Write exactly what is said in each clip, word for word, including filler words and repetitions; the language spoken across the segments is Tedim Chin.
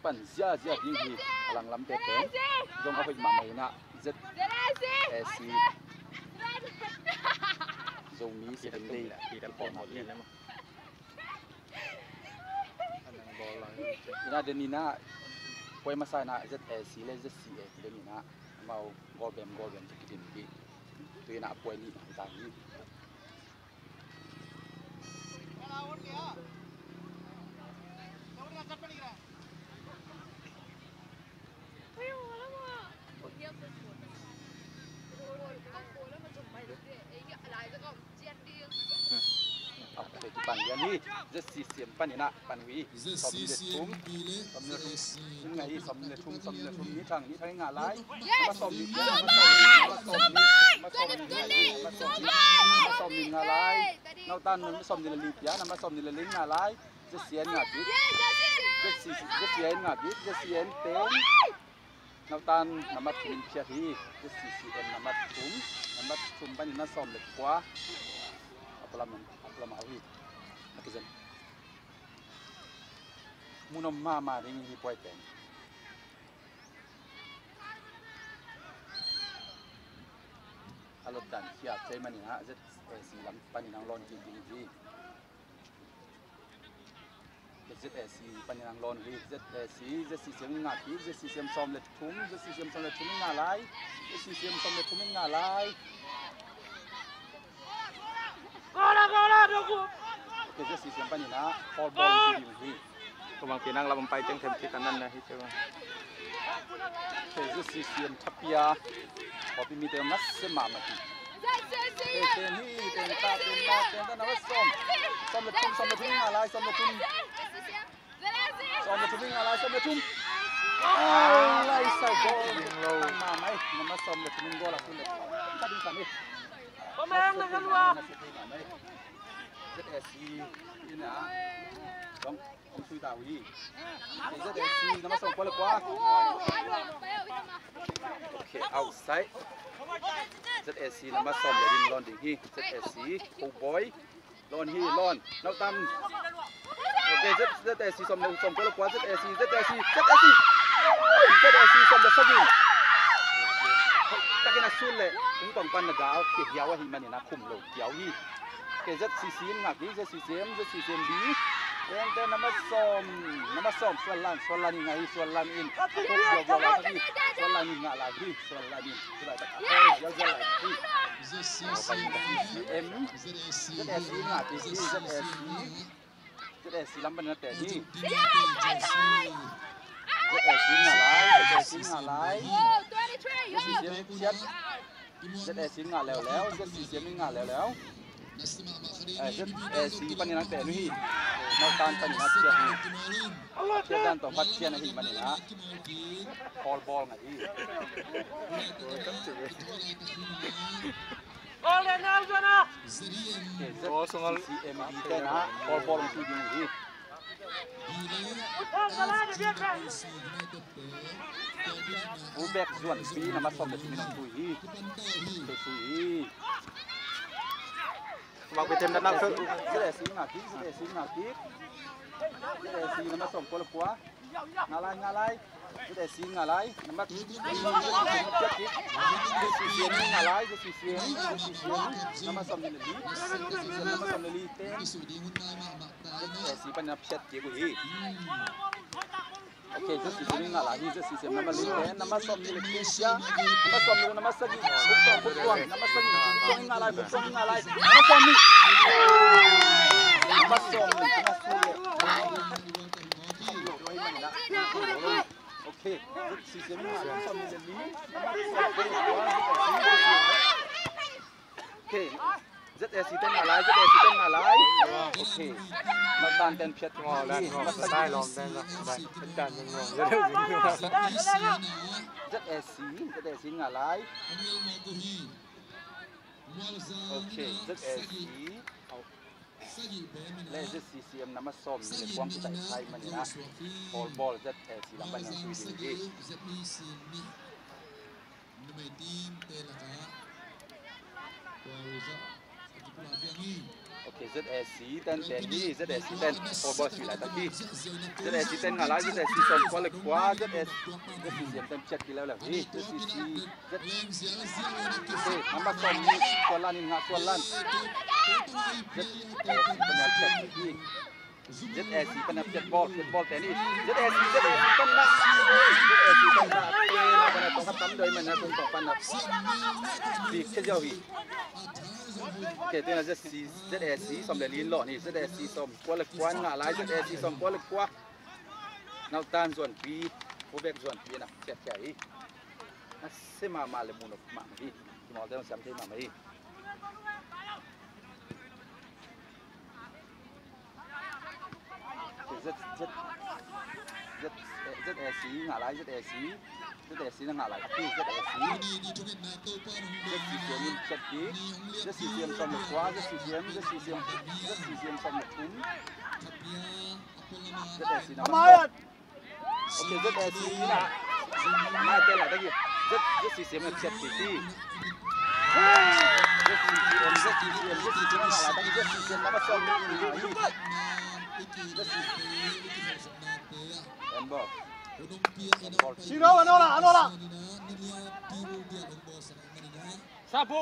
Pan ziazia ding hi. A langlamte pen zong a hoih mahmah in ah, Z A C Zomi Seven Day kipawlmawh hi. Ina den ina, puai masa ina Z A C le Z C A den ina, amau goal bem goal bem tu kidim hi. Tu ina puai ni ta hi. Pan lian hi. Z C C M pan ina pan hui. Sawm le thum. Sawm le thum. Ina hi sawm le thum, sawm le thum. Ni thang, ni thang nga lai. Namba sawm ni. Namba sawm ni. Namba sawm ni nga lai. Nautan namba sawm ni le li pia, namba sawm ni le li nga lai. Z C N nga pi. Z C N nga pi. Z C N pen. Nautan nambat thum in khiat hi. Z C C M nambat thum. Nambat thum panin a sawm le kua. A pualam in, a pualam a au hi. A kizen. Mun om mahmah ding hi puai pen. A lot dan khiat cei manin a Z A C lam panin ang lawn kik ding hi. Z A C panin ang lawn hi. Z A C, Z C C M nga pi, Z C C M sawm le thum, Z C C M sawm le thum nga lai, Z C C M sawm le thum nga lai. Okay, Z C C M panin a foul ball hi ding hi. Kumang pinang lam pai teng them kik an nan na hi teng. Okay, Z C C M thapia. Kopi mi teng na se ma ma hi. Ten hi, ten ta, ten ta, ten ta, namba sawm. Sawm le thum, sawm le thum nga lai, sawm le thum. Sawm le thum nga lai, sawm le thum. Lai sa goal. Tang ma mai. Namba sawm le thum goal a kun le. Ka ding sa ni. Z A C ina. Dong. Hong sui ta uh hi. Z A C namba sawm kua le kua. Okay, outside. Z A C namba sawm le li in lawn ding hi. Z A C, Cowboy. Lawn hi, lawn. Nautan. Okay, Z, Z A C sawm le, sawm kua le kua, Z A C, Z A C, Z A C. Z A C sawm le sagih. Takin a sut le. Hong pang pan na gal, okay, hiau ahi manin a khum lo, hiau hi. Okay, Z C C in ngak hi, Z C C M, Z C C M B. Ente namba sawm, namba sawm, Suan Lan, Suan Lan in ngak hi, Suan Lan in. Suan Lan in ngak lai hi, Suan Lan in. Z C C M, Z A C in ngak hi, Z A C. Z A C lam pan na te hi. Z A C in ngak lai, Z A C in ngak lai. Z C C M khiat. Z A C in ngak leuleu, Z C C M in ngak leuleu. Eh, Z A C panin ang teh nu hi. Nautan panin ang khiat hi. Khiat dan tawh phat khiat ahi manin ah. Foul ball ngah hi. Okay, Z C C M B te na foul ball ngah hi. Fullback Zuanpi namba sawm le thum in hong tui hi. Tui hi. Bang pi tem dan nak. Z A C ngak hi, Z A C ngak hi. Z A C namba sawm kua le kua. Ngak lai, ngak lai. Z A C ngak lai. Namba, Z C C M ngak lai, Z C C M, Z C C M. Namba sawm le li. Z C C M namba sawm le li. Ten. Z A C pan na phiat kik uh hi. Okay, Z C C M ngak lai hi, Z C C M namba li ten, namba sawm ni le kisia, namba sawm ni le namba sagih, Buktuang, Buktuang, namba sagih, Buktuang ngak lai, Buktuang ngak lai, namba sawm ni. Namba sawm ni, namba sawm ni. Okay, Z C C M ngak lai, sawm ni le li, namba sawm ni le kua, Z C C M. Okay. Z A C ten ngak lai, Z A C ten ngak lai. Okay. Nak dan ten phiat ngak lai. Ngak lai lom ten ngak lai. Ten ngak lai. Z A C, Z A C ngak lai. Okay, Z A C. Le Z C C M namba sawm ni le kuang kita ikhai manina. Ball, ball, Z A C lam ban yang sui ding hi. Numei team te lakah kua result a kipulak piang hi. Ok, Z A C ten ten hi, Z A C ten. Four ball sui laitak hi. Z A C ten ngah lai, Z A C sawm kua le kua, Z A C, Z C M ten ciat hi leuleu hi. Z C C, Z, ok, number sawm nih, Suan Lan in ngah, Suan Lan. Z A C ten ciat hi. Z A C pan a piat ball, piat ball ten hi. Z A C, Z A C pan na. Z A C pan na. Pan a tawh ka tam doi man na, tawh pan na. Dik khe ziau hi. Ok, tu na Z C, Z A C sawm le li in lawh ni. Z A C sawm kua le kua ngah lai, Z A C sawm kua le kua. Nautan Zuanpi, fullback Zuanpi na piat khe hi. A se mahmah le mun a mahmah hi. Timawlte hong siam thei mahmah hi. Z, Z, Z, Z A C ngah lai, Z A C. Z A C na ngah lai. Ki Z A C. Z C C M in chat ki. Z C C M sawm le kua, Z C C M, Z C C M, Z C C M sawm le thum. Z A C na. Ok, Z A C na. Mai te la ta ki. Z, Z C C M na chat ki. Z C C M, Z C C M, Z C C M na la ta ki. Z C C M na ma sawm ni. Z C C M. Handball. Handball. Sino, ano la, ano la. Sabu.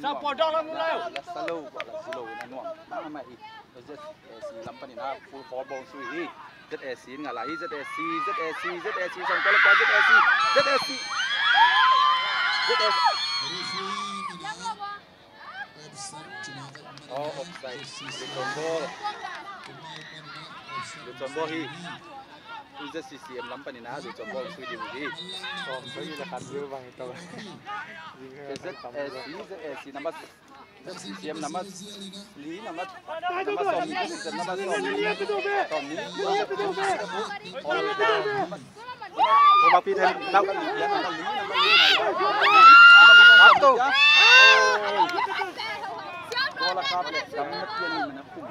Sa pawl dawng la mu lo. La sa lo, la zu lo na nuam. Mahmah hi. Z A C lam panin a full four ball sui hi. Z A C ngah lai hi, Z A C, Z A C, Z A C, sawm kua le kua, Z A C, Z A C. Z A C. Oh, offside. Luchon ball. Luchon ball hi. Tu Z C C M lam panin a luchon ball sui ding hi. Sawm sawm le khat bang hi to. Z A C, Z A C number, Z C C M number li, number, number sawm ni, Z C C M number sawm ni. Sawm ni. Number Tua ma pi then lau. Kap tu. Goal a kap le, dam na pian ni na kum.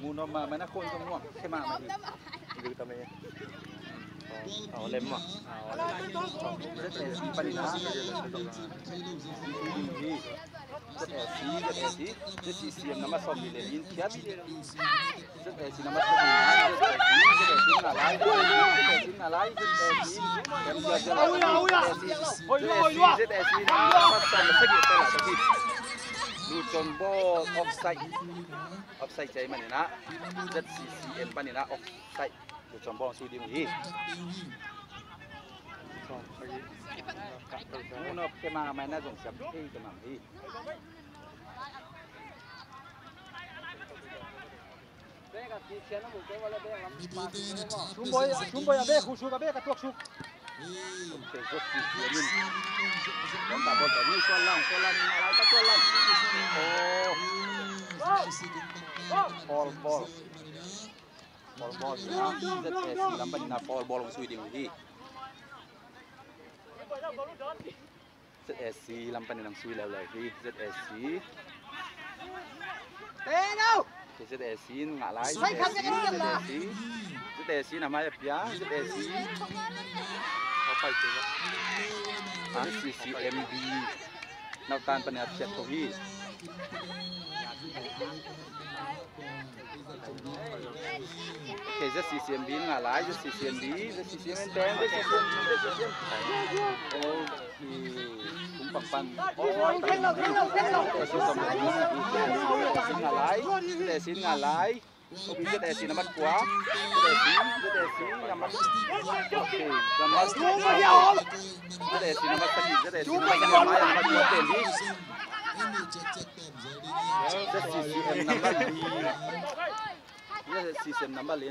Mu no ma, ma na khon zong nuam, khe ma ma hi. Lu ta me. Aw lem ma. Aw lem. Zet e si pani na. Hi. Z A C, Z A C, Z C C M number sawm ni le in thiat. Z A C number sawm ni le in, Z A C, Z A C ngah lai, Z A C ngah lai, Z A C, Z A C, Z A C number sawm le sagih te la sagih. Luchon ball offside. Offside cai manina. Z C C M panina offside. Luchon ball sui ding hi. Mu no khe ma mai na zong siam thei khe ma hi. Sum boi, sum boi a be, khu suk a be, ka tuak suk. Ball, ball. Ball, ball. Z A C lam panina ball, ball hong sui ding hi. Z A C lam panin hong sui leuleu hi. Z A C. Te no. K Z A C in ngah lai. Z A C, Z A C. Z A C na mai a pia. Z A C. Kau pai te. Z C C M B. Nautan panin a piat ko hi. Ok, Z C C M B ngah lai, Z C C M B, Z C C M ten, Z C C M B, Z C C M. Ok, kum pang pan. Oh, Z C C M ngah lai, Z C C M ngah lai. Ok, Z A C number kua, Z A C, Z A C number, ok, number, Z A C number three, Z A C number three, number ten. Z C C M number li. Z C C M number li.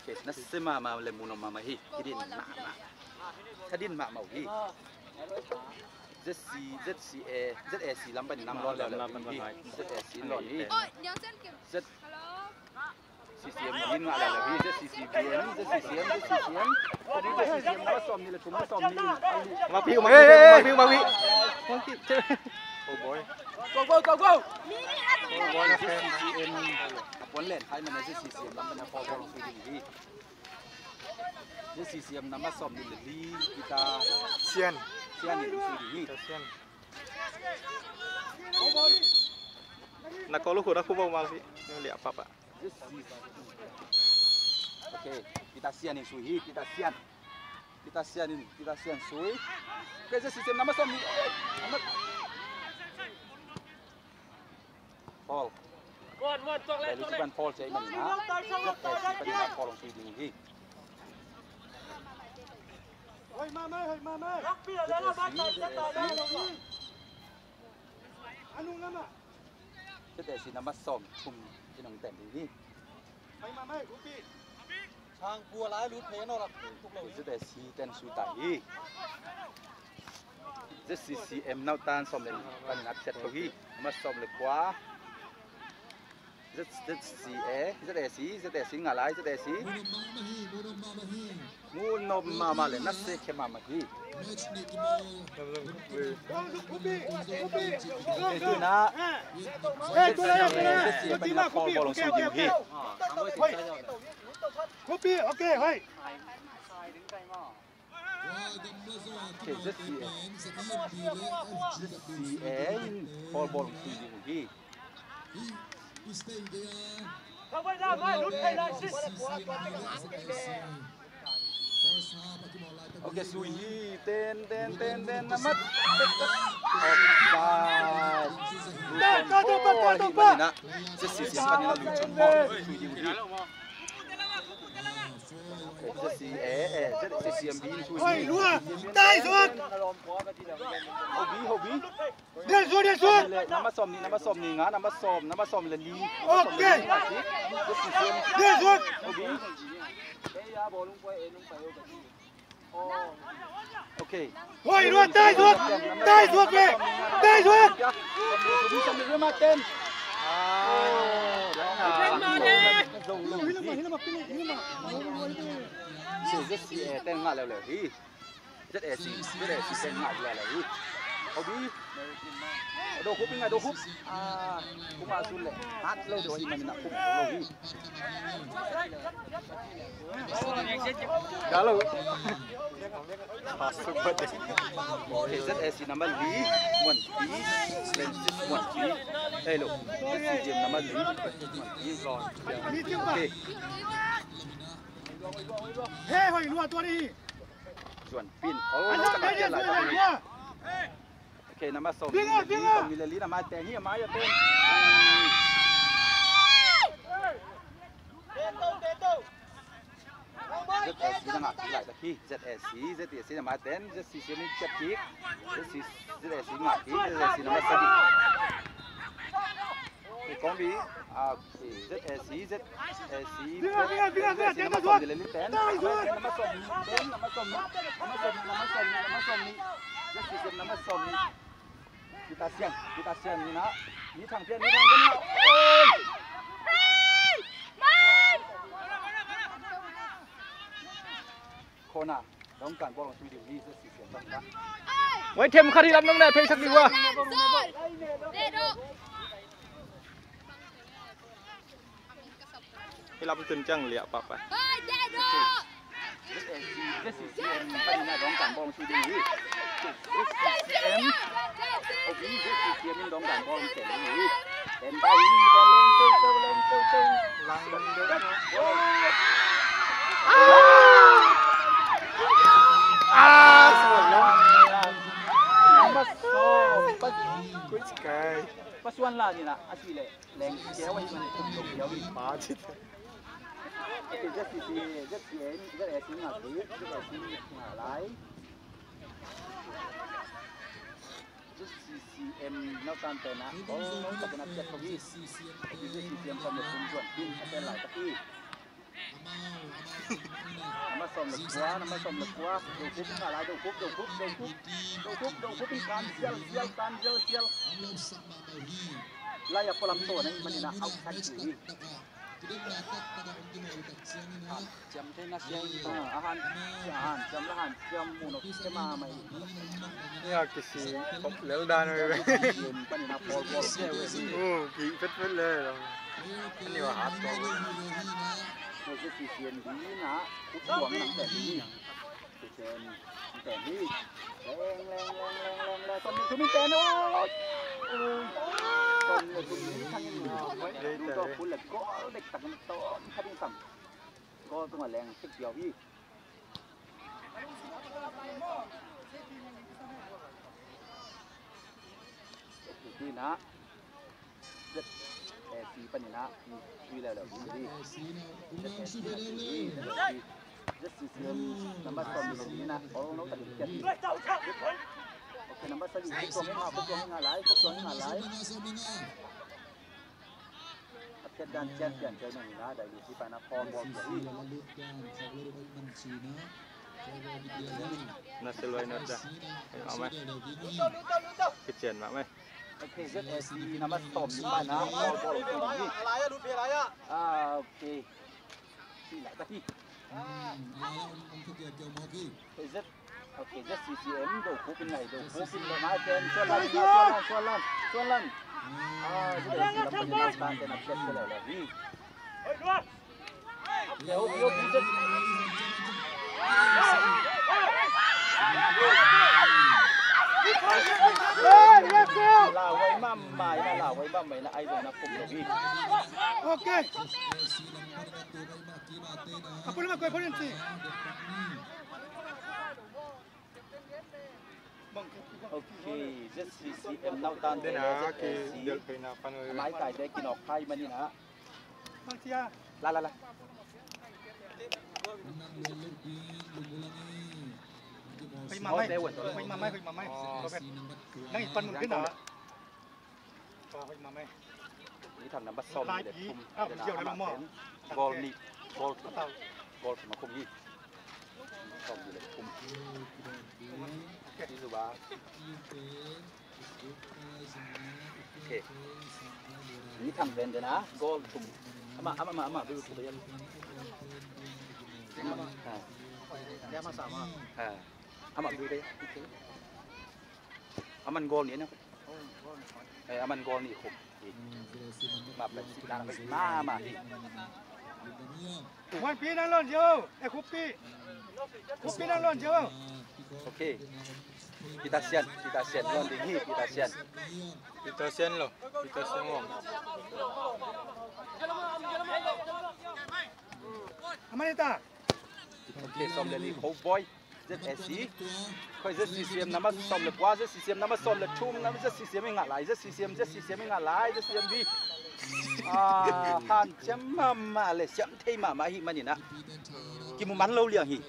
Ok, na se mahmah le mu no mahmah hi. Kidin mahmah. Kidin mahmah hi. Z C, Z C A, Z A C lam panin nang lawn le hi. Z A C lawn hi. Z C C M in ngah le hi, Z C C B M, Z C C M, Z C C M. Z C C M number sawm ni le thum, sawm ni. Ma piu, ma piu, ma piu, ma piu. Go, boy. Go, go, go, go! Go, boy, na friend. Z C C M. A puan len hai man a Z C C M lam pan a four ball hong sui ding hi. Z C C M number sawm nih le li, Peter Sian. Sian in hong sui ding hi. Peter Sian. Na ko lu khu na khu bau mal pi. Ni liak papa. Okay, Peter Sian in sui hi, Peter Sian. Peter Sian in, Peter Sian sui. Okay, Z C C M number sawm nih. Number Paul. Muan, muan, tuak le, tuak le. Paul cei man na. Paul hong sui ding hi. Hoi mama, hoi mama. Anu lama. Z A C number sawm thum in hong ten ding hi. Mai, mai, mai, upi. Sang pua lai lut phe no lak tuk lo. Z A C ten sui ta hi. Z C C M nau tan sawm le nih panin a phiat lo hi. Number sawm le kua. Z, Z C A, Z A C, Z A C nga lai, Z A C. Mu nop mahmah le na se khe mahmah hi. Kei tu na. Z C A panin a four ball hong sui ding hi. Kopi, okay, hoi. Okay, Z C A. Z C A in four ball hong sui ding hi. Okay, sui hi, ten, ten, ten, ten, na mat. Offside. Lu Chun Paul hi manin ah Z C C M panin ah Lu Chun Paul sui ding hi. Okay, Z C A, eh, Z C C M B in sui hi. Hoi, Lua, tai suak. Hobi, hobi. Dia suak, dia suak. Number sawm nih, number sawm nih nga, number sawm, number sawm le li. Okay. Dia suak. Hobi. Okay. Hoi, Lua, tai suak. Tai suak le. Tai suak. Hobi, sawm le li number ten. Ah. Hilama, hilama, hilama. Si, Z C A ten nga leuleu hi. Z A C, Z A C ten nga leuleu hi. Hobi. Do khup hi nga, do khup. Ah, khup a sul le. Hat lo do hi man na khup lo hi. Galo. Pass to Bate. Okay, Z A C number li, Muan Pi, Francis Muan Pi. Hello. Z C M number li, Muan Pi. Okay. Hey, hoi, Lua tua ni. Juan Pin. Oh, no, tak ada lagi. Okay, number sawm. Dinga, dinga. Sawm le li number ten hi, number ten. Z A C na ngah kik lai tak hi. Z A C, Z A C na ngah ten, Z C C na ngah kik, Z C, Z A C ngah kik, Z A C na ngah sagih. Okay, kong bi, ah, okay, Z A C, Z A C, Z A C na ngah sawm le li ten, na ngah sawm, na ngah sawm, na ngah sawm, na ngah sawm, na ngah sawm, Z C C na ngah sawm. Kita sian, kita sian ni na. Ni thang pian, ni thang pian na. Oi! Corner. Dong kan bawlung sui ding ni, Z C C. Wai them khat hi lam nong na thei sak ding wa. Hi lam tun ciang liah pah pah. Hoi, teh dawh! Z C C M panin a dong kan bawlung sui ding hi. Z C C M. Hobi Z C C M in dong kan bawlung sui ding hi. Ten pai hi, ten leng teu teu, leng teu teu. Lang deuh. Ah, suan la. Number sawm, Pasuan la ni na, a si leh. Leng kiau ahi man kum dong kiau hi. Ma ci ta. Okay, Z C C, Z C A, Z A C ngah kik, Z A C ngah lai. Z C C M nau tan pen ah, oh, nau tak na piak ko hi. Okay, Z C C M sawm le thum Juan Pin a tel lai tak hi. Number sawm le kua, number sawm le kua. Do khup, ngah lai, do khup, do khup, do khup. Do khup, do khup, in kan sial, sial, kan sial, sial. Lai a pualam to na hi manin a outside hi. Hanciam thei na siang, a hanciam, a hanciam la hanciam mun a kisia mahmah hi. Nia kisi khop lel dan ve. Panin a pawl pawl kisia ve hi. Uh, kih petpet lel. Ani wa hat pawl. Nia kisi sian ding na, khut tuang nang teh ding. Tua ciang pen hi. Leng, leng, leng, leng, leng, leng. Sawm nih thum in pen. Oi. Oi. Sawm nih thum in thang in. Oi. Tua phun le goal dek tak in tawm khat in sam. Goal tungah leng sik piau hi. Tua ciang na. Z A C panin ah, tui leuleu ding hi. Z A C, Z A C, Z C C M number sawm nih le li in ah, all no takin kiat hi. Ok, number sawm nih, khuk tuang hi nga, khuk tuang hi nga lai, khuk tuang hi nga lai. A kiat dan cian pian cian nih na, dai lu si pa na form ball kiat hi. Na se luai na da. Ai, au mai. Ka cian mah mai. Ok, Z A C number sawm nih pa na, ball, ball, ball. Ah, ok. Si lai ta hi. Ok, Z, ok, Z C C M do khuk in ngai, do khuk in lo ngai ten, Suan Lan, Suan Lan, Suan Lan, Suan Lan. Ah, Z A C number sawm nih pa na, kiat se leuleu hi. Lawai mahmah in ah, lawai mahmah in ah, ai zong na kum lo hi. Ok. A pun ma koi pun in si. Ok, Z C C M nautan te le Z A C. A maitai te kinawk khai manin ah. La, la, la. Hoih mahmah, hoih mahmah, hoih mahmah. Nang i pan mun khin ah. Hoih mahmah. Ni thang number sawm nih le thum. Goal nih, goal thum. Goal thum a khum hi. Sawm nih le thum. Hi zu ba. Ok. Ni thang ven den a, goal thum. Ama, ama, ama, ama, biu tu yan. Ama, ha. Ama, biu de. Ok. Aman goal ni na. Eh, aman goal ni khum. Map la sit na ma ma hi. Wan pi nang lon jo. Eh, khuppi. Khuppi nang lon jo. Ok. Peter Sian, Peter Sian lon ding hi, Peter Sian. Peter Sian lo, Peter Sian lo. Amanita. Ok, sawm le li, Cowboy. Z A C. Khoi Z C C M number sawm le kua, Z C C M number sawm le thum, number Z C C M i ngah lai, Z C C M, Z C C M i ngah lai, Z C C M B. Ah, hanciam mahmah le siam thei mahmah ahih manin ah kimu man lo liang hi.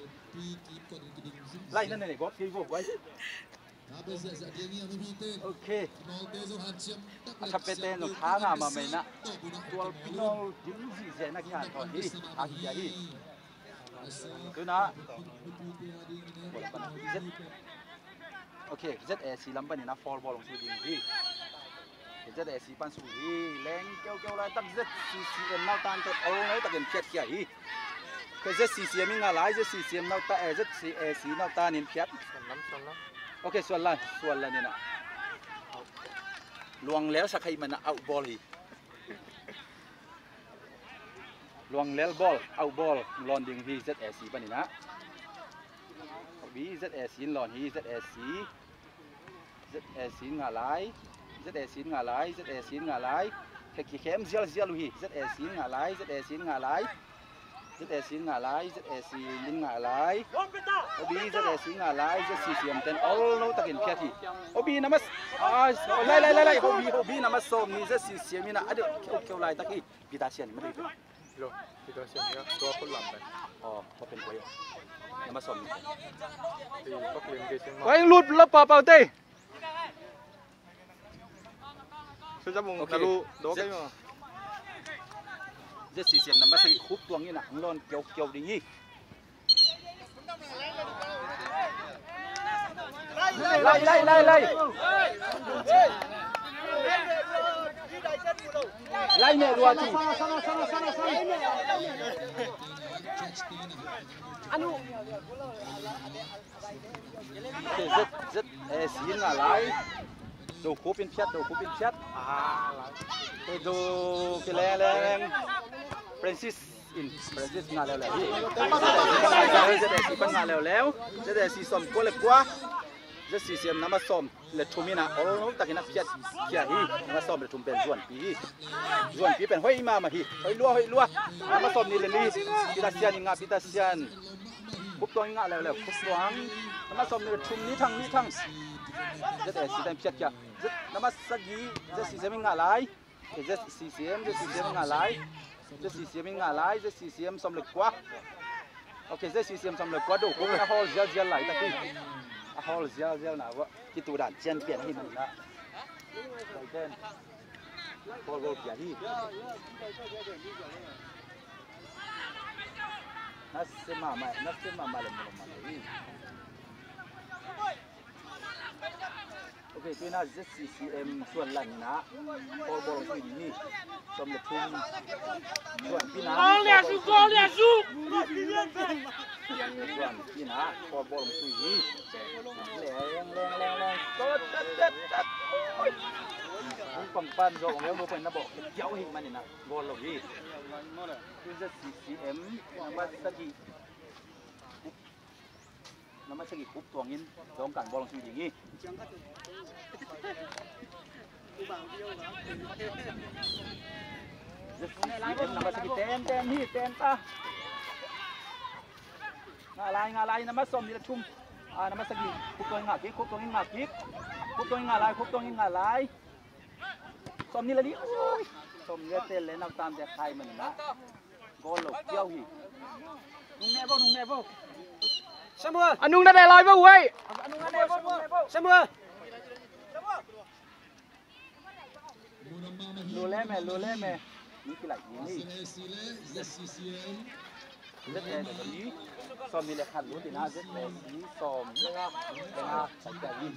Lai na ne ne got kei vo wai. Ok. A tha pete no kha nga ma mai na. Tual pinol dim zi ze na khan tho hi. Kha hi hi. Tuna. Ok, Z A C lam panin a foul ball hong sui ding hi. Z A C pan sui hi, leng keukeu laitak Z C C M nautan tawh ol nautak in phiatkhia hi. Ok, Z C C M i ngah lai, Z C C M nauta, eh, Z A C nautan in phiat. Suan lam, suan lam. Ok, suan lam, suan lam in ah. Luang lel sak hai mana out ball hi. Luang lel ball, out ball, lawn ding hi Z A C panin ah. Bi Z A C in lawn hi, Z A C. Z A C in ngah lai, Z A C in ngah lai, Z A C in ngah lai. Khe kikhem zialzial uh hi, Z A C in ngah lai, Z A C in ngah lai. Z A C in ngah lai, Z A C in ngah lai. Obi Z A C in ngah lai, Z C C M ten ol nautak in phiat hi. Obi number, ah, lai, lai, lai, lai, Obi, Obi number sawm nih Z C C M in ah, a deuh keu, keu laitak hi. Peter Sian in ma dei peuh. Lo, Peter Sian in ah, tua khut lam pen. Oh, tua pen kua hi. Number sawm nih. Ei, pak len kei seng ma. Kua hi lut la pau pau te. Sa jabung, ok, talu, dok Z-, ai ma. Z C C M number sagih khuk tuang in ah, ang lawn kiau kiau ding hi. Lai, lai, lai, lai. Lai ne lua ci. Anu. Zet, zet, eh, sin nga lai. Do khupin phiat, do khupin phiat. Ah, lai. Eh, do kileng leng. Francis in, Francis nga leu leu hi. Zet, zet, zet, pan nga leu leu. Zet, zet, si som kua le kua. Zet, si siam nama som le thum in a ol takin a phiat khia hi. Nama sawm le thum pen zuanpi hi. Zuanpi pen hoih mahmah hi. Hoih lua, hoih lua. Nama sawm nih le li. Peter Sian in ngah, Peter Sian. Khup Tuang in ngah leuleu. Khup Tuang. Nama sawm nih le thum, Ni Thang, Ni Thang. Z S C ten phiat khia. Nama sagih, Z C C M in ngah lai. K, Z C C M, Z C C M in ngah lai. Z C C M in ngah lai, Z C C M sawm le kua. Ok, Z C C M sawm le kua do. Ko na hawl zialzial lai ta ki. A hawl zialzial na wa. Kitu dan cian pian hi mun na. Lai ten. Hawl gol pian hi. Na se ma ma, na se ma ma le mo ma le hi. Ok, tu in a Z C C M suan lan in a. Paul Bawlngtui ding hi. Sawm le thum. Suan pina. Gol le zu, gol le zu. Suan pina. Paul Bawlngtui hi. Leng, leng, leng, leng. Tot, tot, tot, tot. Ui. Hong pang pan zo, hong leng lo pen na bawh. Kiau hi man in a. Gol lo hi. Tu Z C C M. Nama sagih. Nama sagih Khup Tuang in Dawngkan Bawlngtui ding hi. Nama sagih ten, ten hi, ten ta. Ngah lai, ngah lai, nama sawm nih le thum. Ah, nama sagih Khup Tuang in ngah kik, Khup Tuang in ngah kik. Khup Tuang in ngah lai, Khup Tuang in ngah lai. Sawm nih le li, ui. Sawm nih le tel le nau tam te khai man na. Gol lo kiau hi. Nung ne bo, nung ne bo. Samuel. A nung na de lai bo wei. A nung na ne bo, nung ne bo. Samuel. Lu le me, lu le me. Ni kilai ni. Z S C. Sawm nih le khat lu tina Z S C. Sawm. Lenga. Lenga. Sai kiau hi.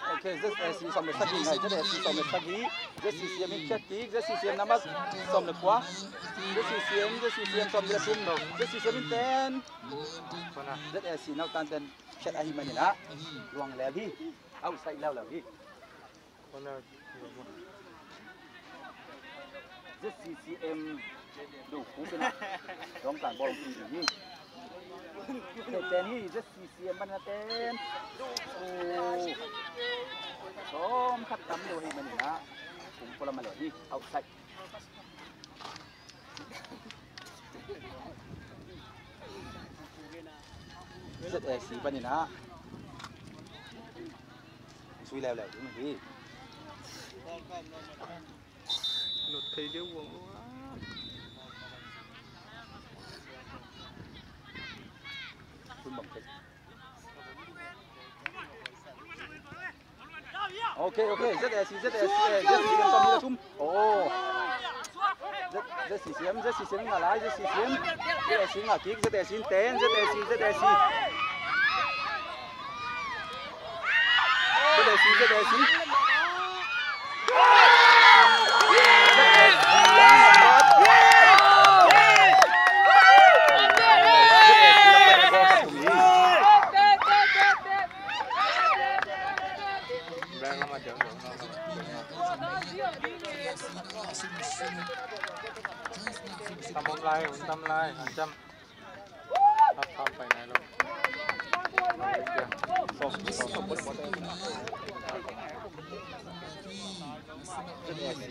Ok, Z S C sawm le sagih ngai, Z S C sawm le sagih, Z C C M in khiat kik, Z C C M nama sawm le kua, Z C C M, Z C C M sawm le thum lo, Z C C M in ten, Z S C nau tan ten khiat ahi manin ah, luang lel hi, outside leu leu hi. Z C C M do khu pena dong tlan bawlngtui ding hi. Te ten hi Z C C M ban na ten. Sawm khat tam lo hi manin ah. Kum polam a lo hi outside. Z S C panin ah. Sui leu leu ding hi. Lut thei deuh uang lo a. Kun bang thei. Ok, ok, Z S C, Z S C, eh, Z C C M sawm nih le thum. Oh. Z-, Z C C M, Z C C M ngah lai, Z C C M. Z S C ngah kik, Z S C ten, Z S C, Z S C. Z S C, Z S C. Tam om lai, hun tam lai, han cam. Half time pai nai lo.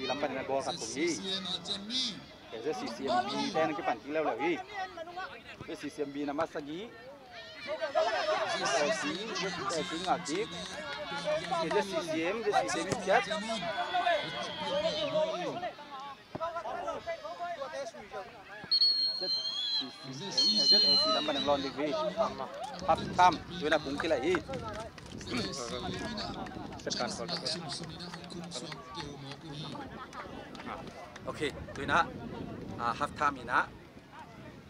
Lam pan na ball khat tung hi. K, Z C C M B ten kipan kik leuleu hi. Z C C M B nama sagih. Z S C, Z S C ngah kik. K, Z C C M, Z C C M in khiat. Z C C M, Z S C lam pan ang lawn ding hi. Half time, tu in a kung kilai hi. Second goal. Ok, tu in a, ah, half time in a.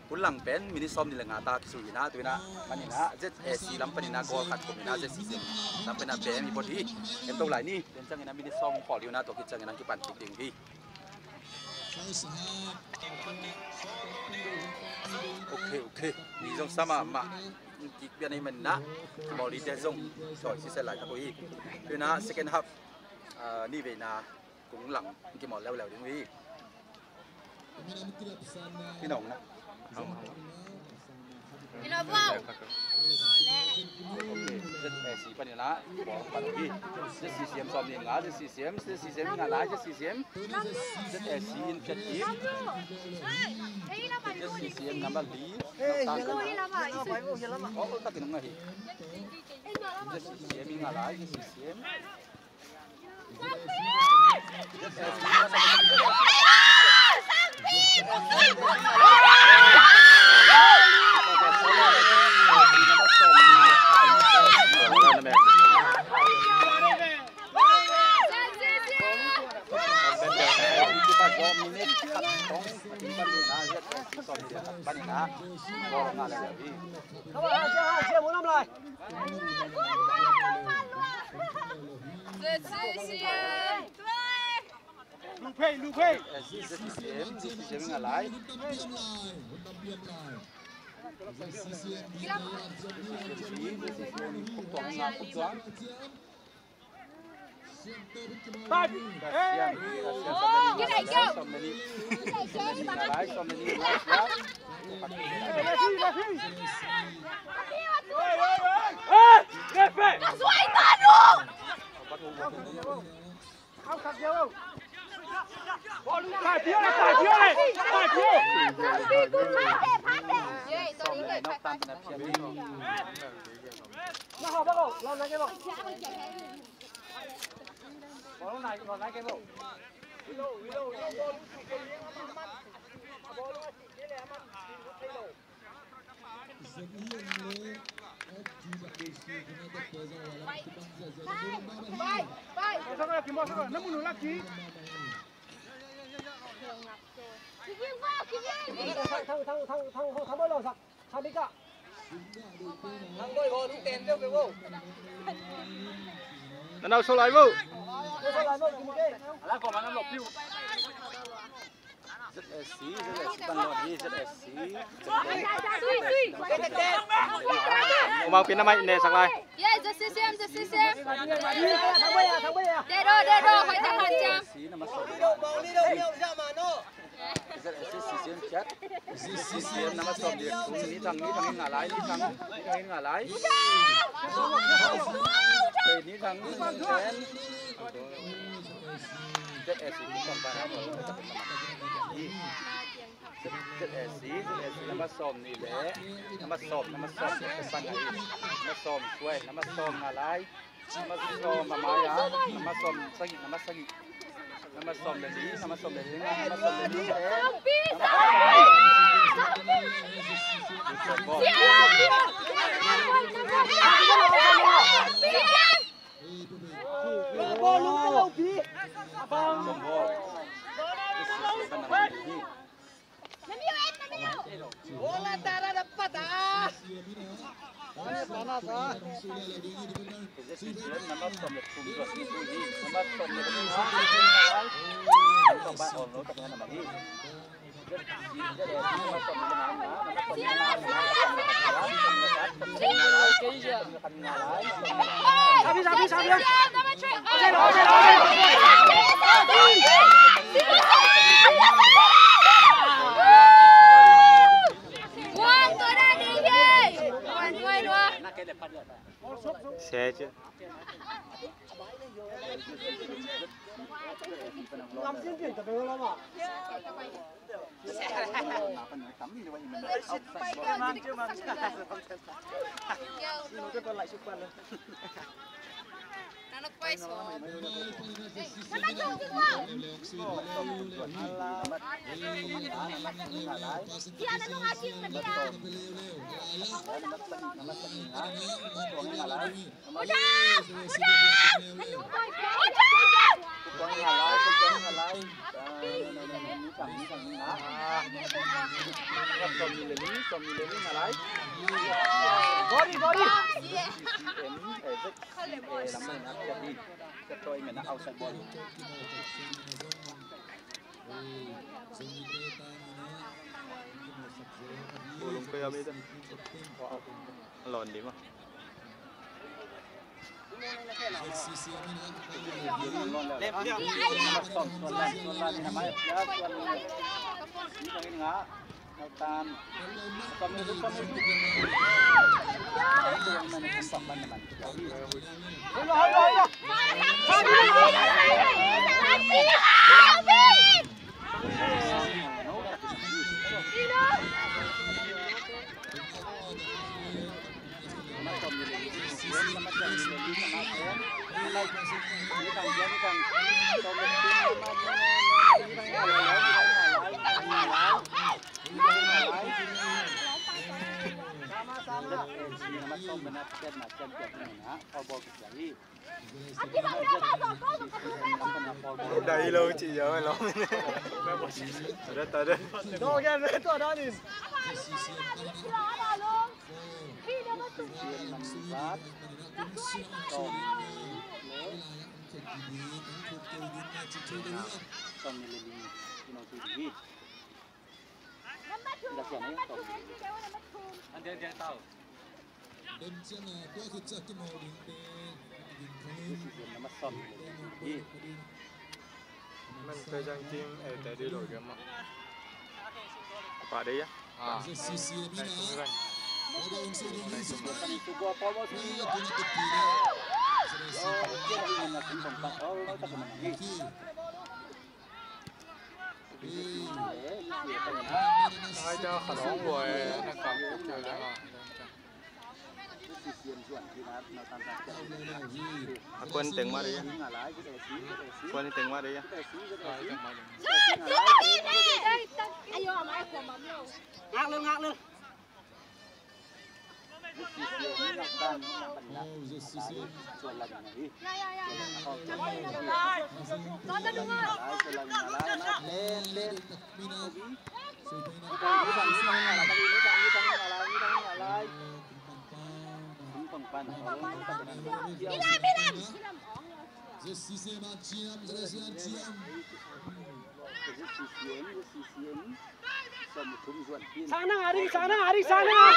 Hun lang pen minute sawmnih le nga ta kizui hi na, tu in ah, man in ah, Z A C lam panin ah goal khat khum in ah, Z C C M lam panin ah bem i pawt hi. En to lai ni, tua ciangin ah minute sawm khawl hi uh na, tua khit ciangin ah kipan kik ding hi. Ok, ok. Ni zong sa mahmah kik pian ahih manin ah, kibawl ding te zong thawi sisel laitak uh hi. Tu in ah second half, ah, ni veina kung lang kimawl leuleu ding uh hi. Kinong na. Kinong bang. Ok, Z A C panin ah bawng pan uh hi. Z C C M sawmnih nga, Z C C M, Z C C M nga lai, Z C C M, Z A C in piat hi. Z C C M number li. Oh, oh, takin nga hi. Z C C M nga lai, Z C C M. Lupei, lupei. Z C C M, Z C C M nga lai. Z C C M, Z C C M, khuk tuang nga, khuk tuang. Five. Hey. Sawm le nih, sawm le nih. Sawm le nih nga lai, sawm le nih nga lai. Hey, referee. Na nau so lai vo. Z S C, Z S C, pan lo hi, Z S C. Umang pin na mai ne sak lai. Ye, Z C C M, Z C C M. Dedo, dedo, hoi ta han jam. Z S C na ma so. Z S C C C M chat. C C M na ma so dia. Ni thang, ni thang nga lai, ni thang, ni thang nga lai. Ni thang, ni thang. Z S C, Z S C, Z S C, number sawm nih le number sawm, number sawm, number sawm suai, number sawm nga lai, number sawm a mai a, number sawm sagih, number sagih, number sawm le li, number sawm le li nga, number sawm le li le, number sawm le li. Bola tak ada dapat ah. Eh, panas ah. Sawmnih le li, sawmnih le li na lai. Body, body. C C M, eh, Z C A lam na khat hi. Khat tawh i men a outside ball. Tulung ko yam ita. Lon di ma. Dai lo ci ya lo. Tada, tada. Dog game, tua danin. Men pe jang team, eh, te di lo game ma. Apa de ya? Ah. A kuan teng mah de. Kuan teng mah de. Ngak lel, ngak lel. Sang nang, Ari, sang nang, Ari, sang nang.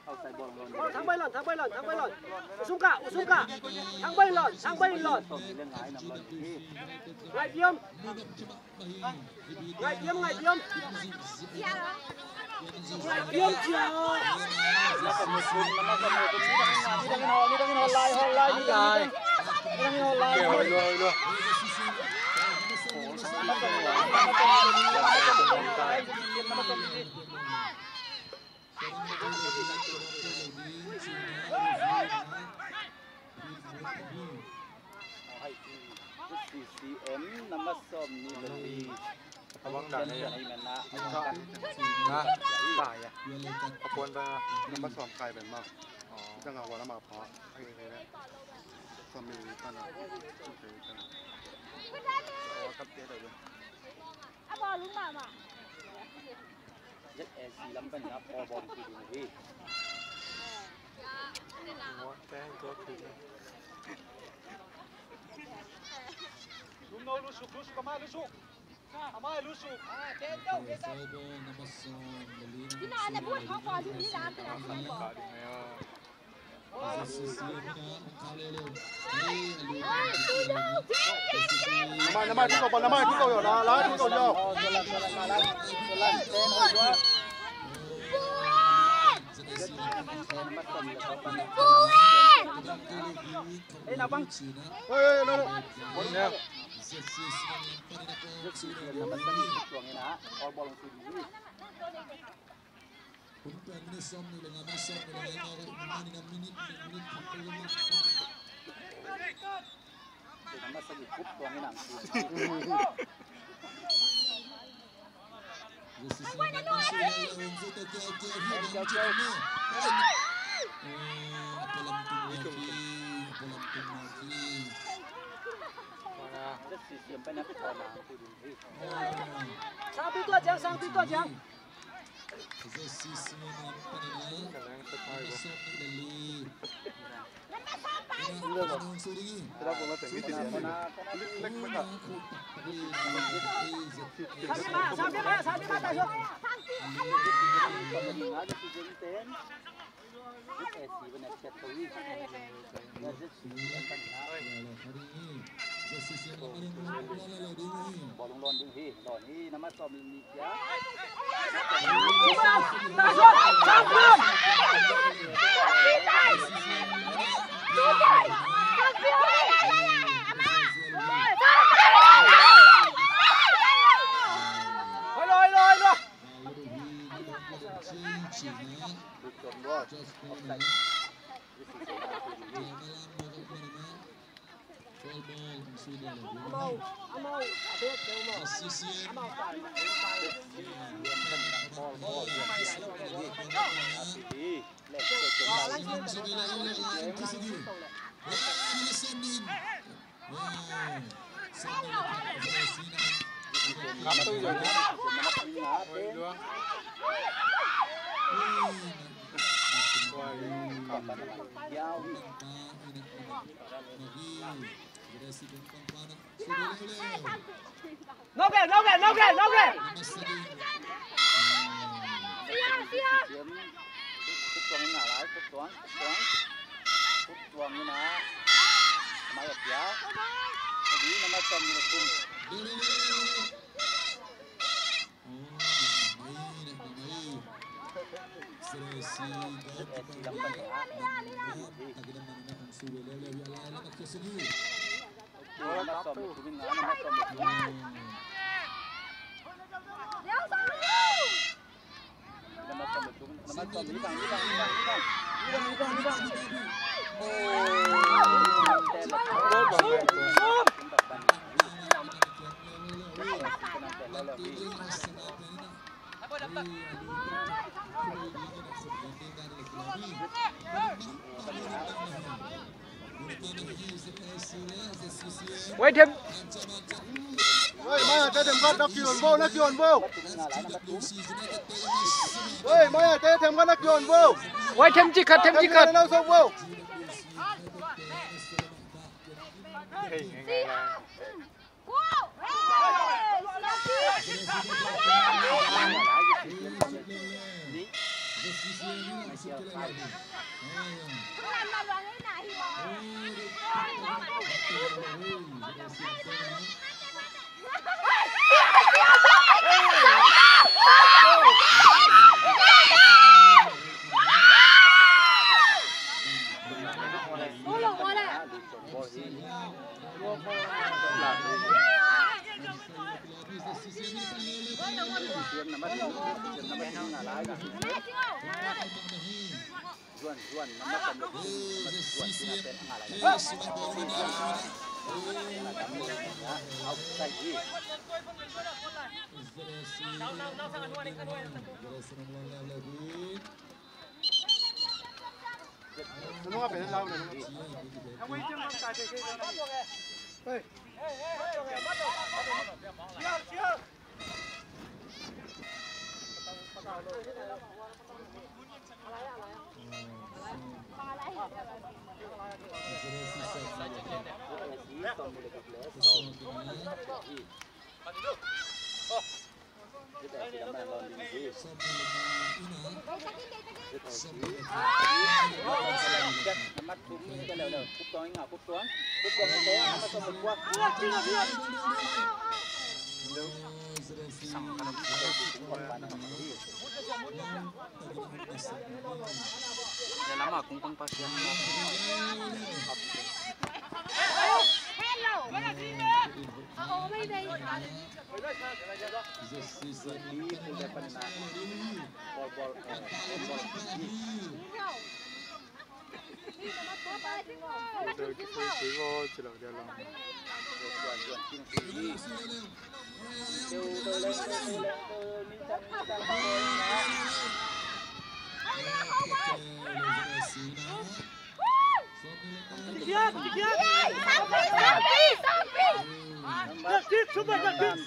Thang Bai Lon, Thang Bai Lon, Thang Bai Lon. U Sung Kah, U Sung Kah. Thang Bai Lon, Thang Bai Lon. Ngai Piom. Ngai Piom, Ngai Piom. Ngai Piom cia. C C M number sawmnih le li. Abang dan ya. Na, ta ya. Apuan ta number sawm kai ben ma. Jang a wan ma pa. Ai ne ne. Sawmnih le li ta na. Ka te da. A bawlung mahmah. Z A C lam panin a pawl bawm kik ding hi. Lusuk, lusuk, amah lusuk. Amah lusuk. Namai, namai, thukawm, namai, thukawm, la, la, thukawm. Hey, nabang. Hey, hey, no, no. Sangpi tua ciang, sangpi tua ciang. No gel, no gel, no gel, no gel. Wai them. Wai, mai a te them khat na kion vo, na kion vo. Wai, mai a te them khat na kion vo. Wai them ci khat, them ci khat. Them khat na usok vo.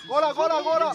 Gora, gora, gora.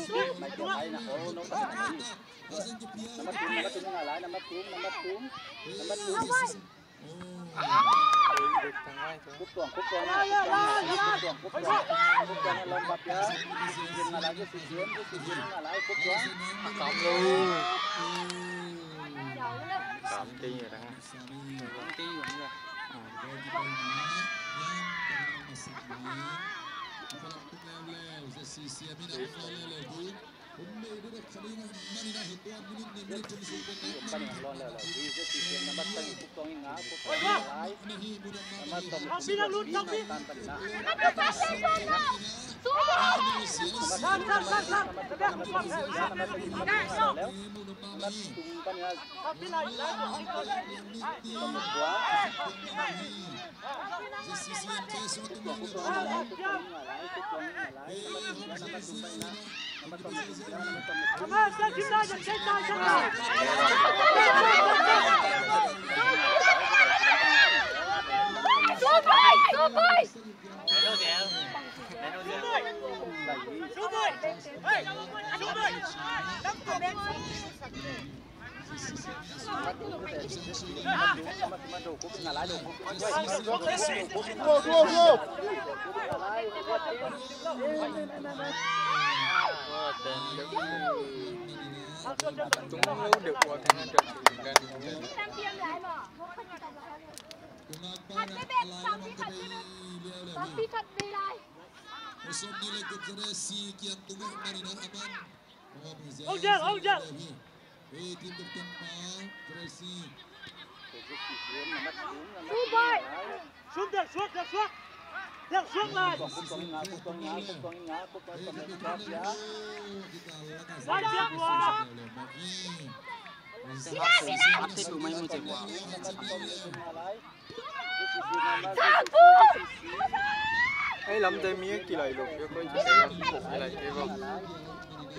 Ei lamte mi a kilaih lo, kei koi ci kilaih kei bang.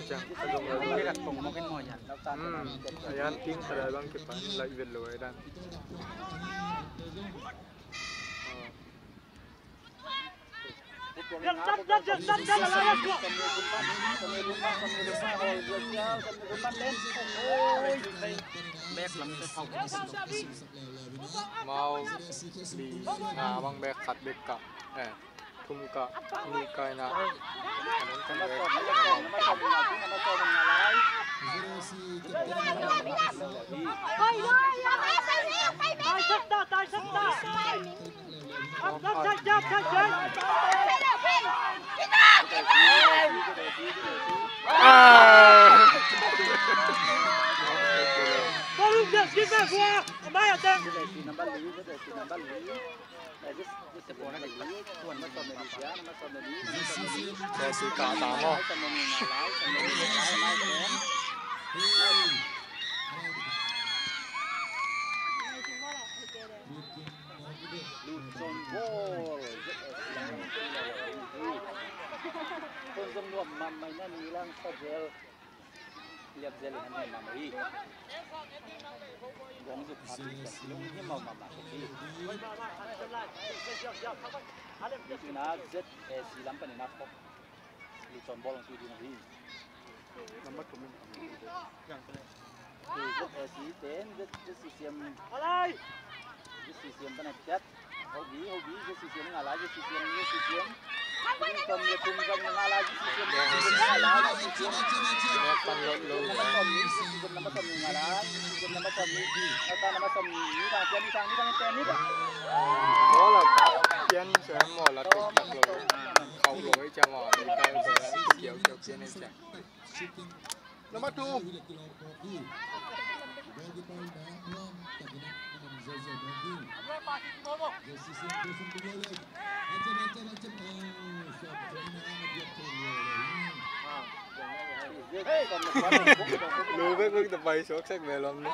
Ciang ka zong lo. Hmm, a yan ting ka lai bang kipan laih vet lo ai dan. Mau li nga bang bek khat bek kah. Eh, thum kah, nih kah na. Lut zong bawl. Kon zong nuam mahmah ina, ni lang sa zel. Liap zel in han nuam mahmah hi. Gong zuk phat zuk lung hi mau mahmah hi. Ni tuna Z S C lam panin a khop. Lut zong bawl zong tui ding hi. Number two min. Lut zong bawl. Z S C ten, Z, Z C C M. Alai. Z C C M panin a kiat. Hobi, hobi, Z C C M nga lai, Z C C M, Z C C M. Tom le tum zong nga lai, Z C C M, Z C C M nga lai, Z C C M. Nek pan lot lo. Number sawm ni, number sawm ni nga lai, number sawm ni. Number sawm ni, ni bang, ni bang, ni bang, ni bang. Ball a kap pian sa maw, la tuk tak lo. Khauh lo ei ciang maw, ni kai ko la kiau kiau pian ei ciang. Number two. Lu bek bek ta pai suak sak ve lom ni.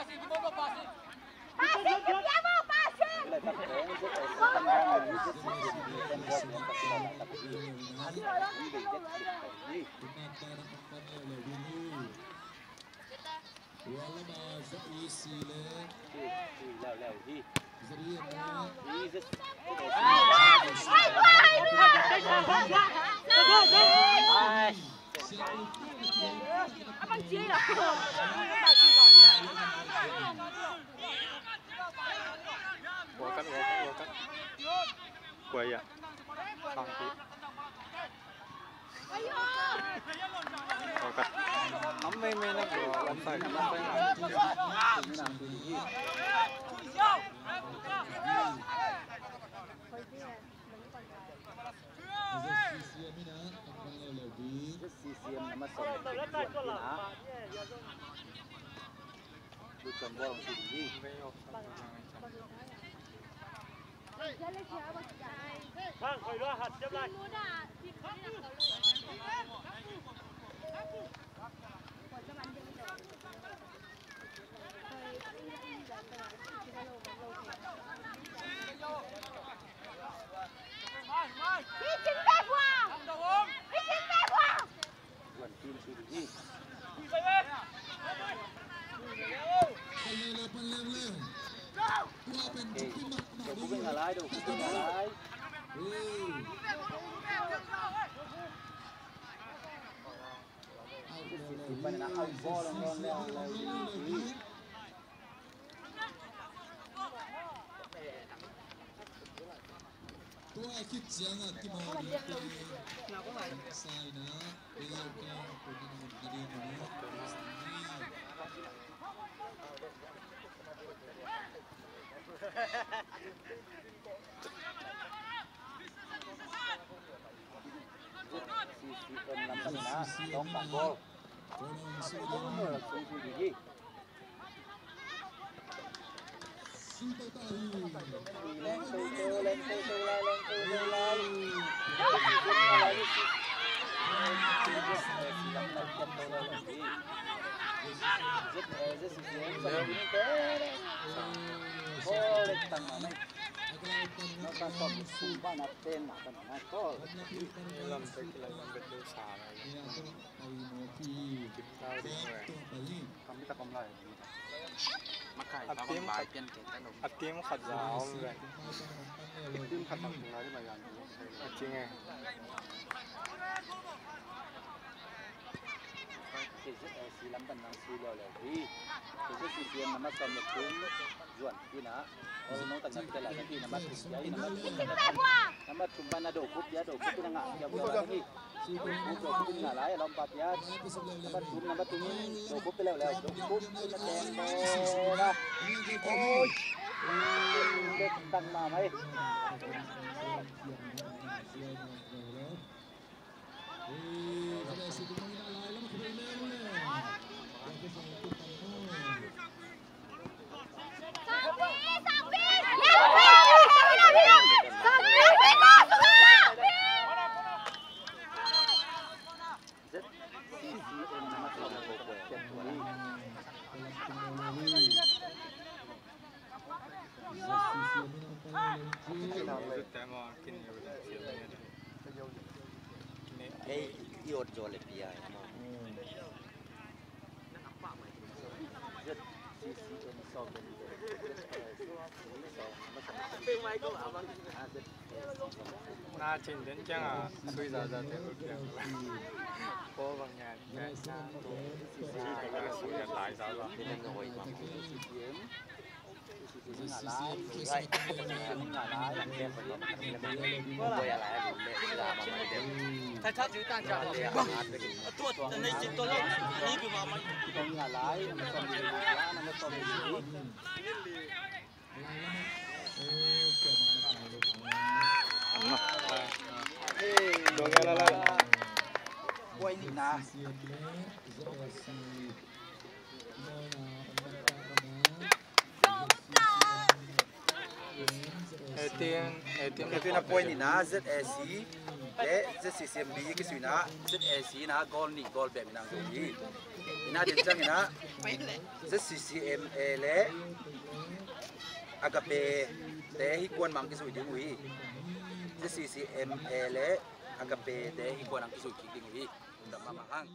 Abang cia ya. Gol kan, gol kan, gol kan. Kuai ah. Sang ki. Gol kan. Am mei mei na gol. Lam sai, lam sai. C C M na masa. Lu cam ball si di. A team khat, a team khat za om ve. A team khat bang tung lai dih mai gan. A team e. K Z L C lam pan nang sui leu leu hi. K Z C C M number sawm le thum zuan kina. Ol no tak na tel a na hi number thum ya hi number thum. Number thum pan na do kup ya do kup na nga ya bu na hi. Number thum, number thum in do kup leu leu do kup na teng bo na. Oi. Tek tang ma mai. Ei, i ot zaw le pia, ama. Na cin den ciang a sui za za te ul piang. Ko bang yan yan na. Sui za za. Eighteen, eighteen. Kei tuina point nihna Z A C le Z C C M B kisuina Z A C na goal nih goal bek mina zo hi. Ina den ciangina Z C C M A le Agape te hi kuan mang kizui ding uh hi. Z C C M A le Agape te hi kuan ang kizui kik ding uh hi. Dam mahmah hang.